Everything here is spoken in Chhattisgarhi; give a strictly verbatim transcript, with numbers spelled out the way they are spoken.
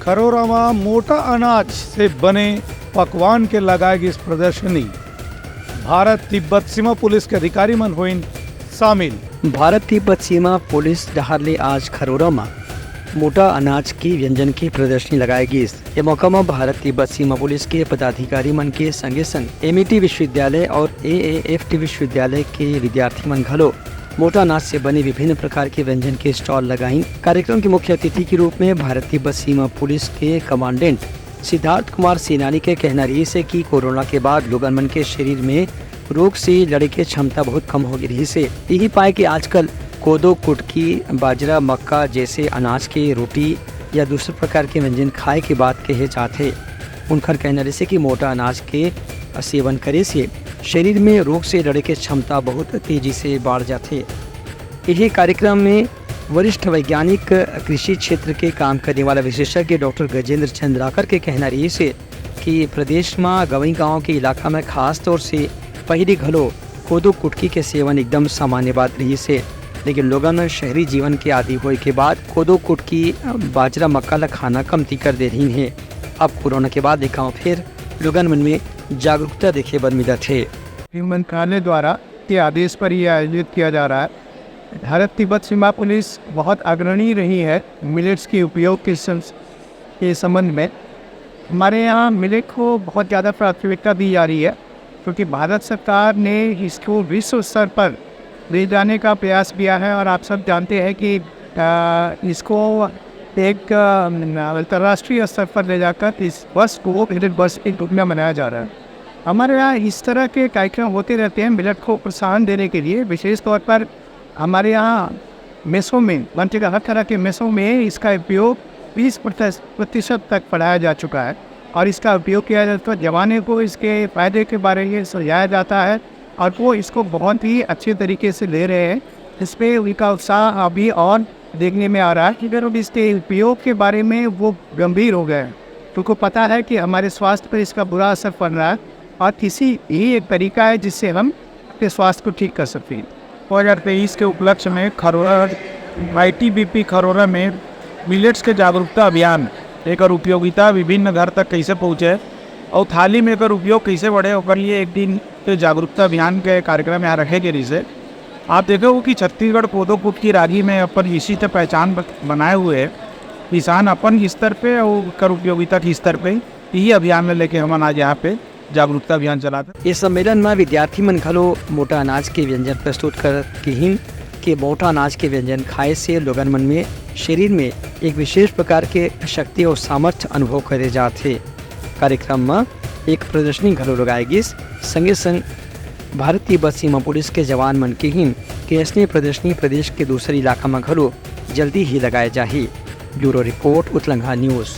खरोरा म मोटा अनाज से बने पकवान के लगाए गिस प्रदर्शनी। भारत तिब्बत सीमा पुलिस के अधिकारी मन होइन शामिल। भारत तिब्बत सीमा पुलिस डहार ले आज खरोरा म मोटा अनाज के व्यंजन के प्रदर्शनी लगाए गिस। ए मौका म भारत तिब्बत सीमा पुलिस के पदाधिकारी मन के संगे संग एमईटी विश्वविद्यालय और एएएफटी विश्वविद्यालय के विद्यार्थी मन घलो मोटा अनाज से बने विभिन्न प्रकार के व्यंजन के स्टॉल लगाइन। कार्यक्रम के मुख्य अतिथि के रूप में भारत तिब्बत सीमा पुलिस के कमांडेंट सिद्धार्थ कुमार सेनानी के कहना रहिस हे कि कोरोना के बाद लोगन मन के शरीर में रोग से लड़े के क्षमता बहुत कम हो गे रहिस हे। यही पाए कि आजकल कोदो, कुटकी, बाजरा, मक्का जैसे अनाज के रोटी या दूसर प्रकार के व्यंजन खाए के बात कहे जात हे। उनकर कहना रहिस हे कि मोटा अनाज के सेवन करे से शरीर में रोग से लड़े के क्षमता बहुत तेजी से बाढ़ जाथे। यही कार्यक्रम में वरिष्ठ वैज्ञानिक, कृषि क्षेत्र के काम करने वाला विशेषज्ञ डॉक्टर गजेंद्र चंद्राकर के कहना रहिस हे कि प्रदेश म गंवई गांव के इलाका में खास तौर से पहिली घलो कोदो कुटकी के सेवन एकदम सामान्य बात रहिस हे, लेकिन लोगन मन शहरी जीवन के आदी होए के बाद कोदो कुटकी, बाजरा, मक्का ल खाना कमती कर दे रहिन हे। अब कोरोना के बाद एक गांव फिर लोगन मन में जागरूकता देखे बर मिलत हे। गृह मंत्रालय द्वारा के आदेश पर ये आयोजित किया जा रहा है। भारत तिब्बत सीमा पुलिस बहुत अग्रणी रही है मिलेट्स के उपयोग के सं-, के संबंध में। हमारे यहाँ मिलेट को बहुत ज़्यादा प्राथमिकता दी जा रही है, क्योंकि भारत सरकार ने इसको विश्व स्तर पर ले जाने का प्रयास किया है। और आप सब जानते हैं कि, अ, इसको एक, अ, अंतर्राष्ट्रीय स्तर पर ले जाकर इस वर्ष को मिलेट वर्ष के रूप में मनाया जा रहा है। हमारे यहाँ इस तरह के कार्यक्रम होते रहते हैं मिलेट को प्रोत्साहन देने के लिए। विशेष तौर पर हमारे यहाँ मेसों में, बंटी का हर तरह के मेसों में इसका उपयोग बीस प्रतिशत तक बढ़ाया जा चुका है और इसका उपयोग किया जाता है। जवानों को इसके फायदे के बारे में समझाया जाता है और वो इसको बहुत ही अच्छे तरीके से ले रहे हैं। इसमें उनका उत्साह अभी और देखने में आ रहा है। अगर हम इसके उपयोग के बारे में वो गंभीर हो गए हैं, तो उनको पता है कि हमारे स्वास्थ्य पर इसका बुरा असर पड़ रहा है और इसी यही एक तरीका है जिससे हम अपने स्वास्थ्य को ठीक कर सकते हैं। दो हज़ार तेईस के उपलक्ष्य में खरोरा, आईटीबीपी खरोरा में मिलेट्स के जागरूकता अभियान, एकर उपयोगिता विभिन्न घर तक कैसे पहुँचे और थाली में एकर उपयोग कैसे बढ़े, ओकर लिए एक दिन के जागरूकता अभियान के कार्यक्रम यहाँ रखे गे रहिस हे। आप देखे हो कि छत्तीसगढ़ कोदो कुटकी रागी में अपन विशिष्ट पहचान ब-, बनाए हुए हे। किसान अपन स्तर पे और एकर उपयोगिता के स्तर पे यही अभियान में लेके हमन आज यहाँ पे जागरूकता अभियान चलात हे। इस सम्मेलन में विद्यार्थी मन घलो मोटा अनाज के व्यंजन प्रस्तुत करत किहिन के मोटा अनाज के व्यंजन खाए से लोगन मन में शरीर में एक विशेष प्रकार के शक्ति और सामर्थ्य अनुभव करे जात हे। कार्यक्रम में एक प्रदर्शनी घलो लगाए गिस। संगे संग भारत तिब्बत सीमा पुलिस के जवान मन किहिन के अइसने प्रदर्शनी प्रदेश के दूसर इलाका में घलो जल्दी ही लगाए जाही। Bureau report, Utlangha news.